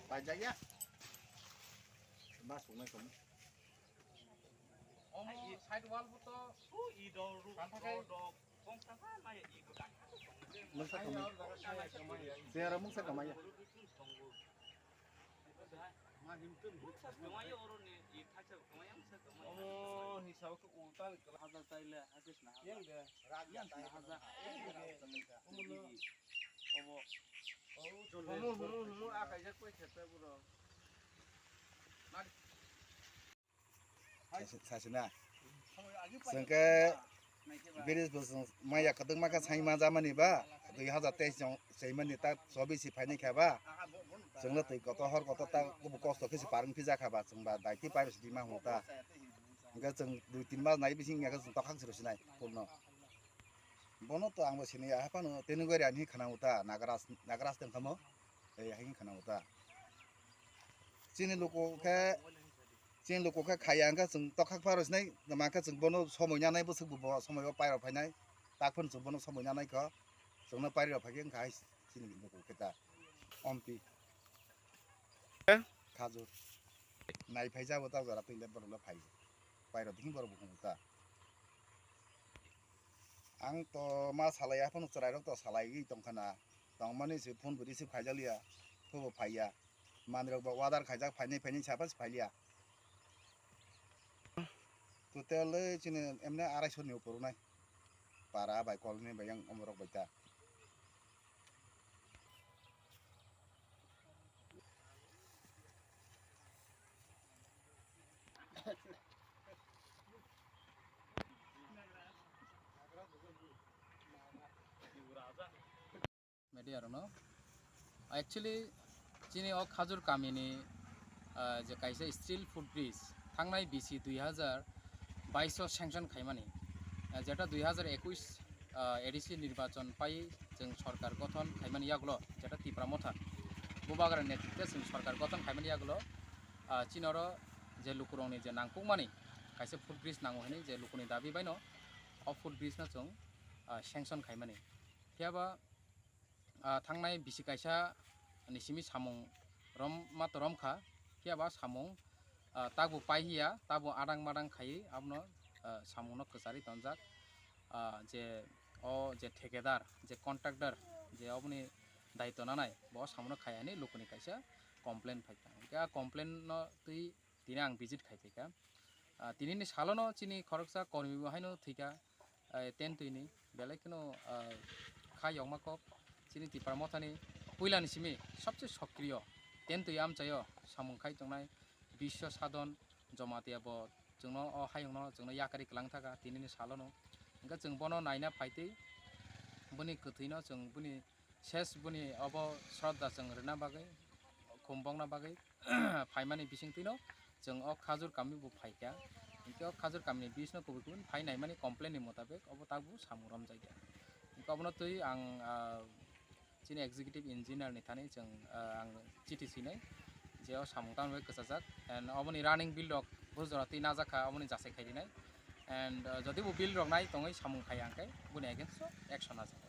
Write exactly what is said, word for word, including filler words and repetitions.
Paijak ya. Ma sungnai kamu. Omo side wall bo to. Hu i do ru do do. Kong sa sa ma ya i bo. Masa kamu. Sera mungsa kamaya. Omo hisab khe ulta ni kwla hajar taile hakhe sna hajar. Yang de. Yang sna hajar. Omo no. Obo. Humu, humu, humu, a kaijak pai khe ta buro. Sasi-, sasina. Sengke biris bo seng maya kwdwkma khe sai ma jamani ba, dui hazar teis jong sai mani ta chobis si phaini kha ba. Sengno twi koto hor koto ta kubu kosto khe si parwng phija kha ba, sengba daiti pai si dima hwn ta. Hingke chwng dui tin mas nai bising ya khe chwng tokhak se rw sinai phone no. Bono to ang bo sini ya haphano tini gori ani khana uta Nagaraj, Nagaraj teng kamo. Ei hai khana uta. Chini luku khe, chini luku khe khaya hingke chwng tokhak pharo sinai, ma khe chwng bono somoi nanai bwswk bo somoi o pairo phainai. Tak phano chwng bono somoi nanai kho. Chwngno pairo phaikhe wngkha hai chini luku khe ta. Ompi. Eh? Khajur. Nai phai jabo ta jora twi le borok le phai. Pairo dikhi borok bo ta. Ang to ma salai aphano chwrairok to salaiwi tongkha na. Tongmani se phone bo receive khaijakliya, phobo phaiya. Manwirok bo order khaijak phainai phainai saphas phailiya. Total le chini emne arai soni upor unai. Para bai kolni bai yang omorok bai ta. Media rokno. Actually, chini o Khajur kamini, ah, je kaisa steel foot bridge thangnai bisi dui hazar bais o sanction khaimani, ah, jeta dui hazar ekush, ah, A D C nirbachon pai chwng sorkar gothon khaimani yagulo, jeta Tipra Motha Bubagra netritwe chwng sorkar gothon khaimani yagulo, ah, chini oro je lukurokni je nangkukmani kaisa foot bridge nango hinwi je lukuni dabi baino o foot bridge no chwng, ah, sanction khaimani. Phiya ba, ah, thangnai bisi kaisa ni simi samung rom ma to rom kha, phiya ba samung, ah, tabuk pai hiya, tabuk adang madang khaiwi abono, ah, samungno kwcharwi tonjak. Ah, je o je thekedar, je contractor, je oboni daitw nanai, bo samungno khaiya hinwi lukuni kaisa complain phaikha. Hwnkhe a complain no twi tini ang visit khai phaikha. Ah, tinini salono chini khoroksa kormi bo haino thwikha, ah, ten twini belai kheno, ah, kha yokma kok chini Tipra Mothani puilani simi sobse sokriyo ten twi amchaio samung khai tongnai Biswa Sadhan Jamatia bo chwngno o hayungno chwngno yakari kwlang thaka tinini salono. Hwnkhe chwng bono naina phaitwi boni kwthwino chwng boni ses boni obo sroddha chwng rwna bagwi, khum bokna bagwi phaimani bisingtwino chwng o Khajur kami bo phaikha. Hinkhe o Khajur kamini bisno kubui kubui phai naimani complain ni motabek obo tabuk samung romjakya. Hinkhe obono twi ang, ah, chini executive engineer ni thani chwng, ah, ang chithi sinai je o samung tamni bagwi kwchajak and oboni running bill rok bo jora twi najakha oboni jasai khai rinai and, ah, jodi bo bill rok nai tongwi samung khai ang khe boni against o action najak.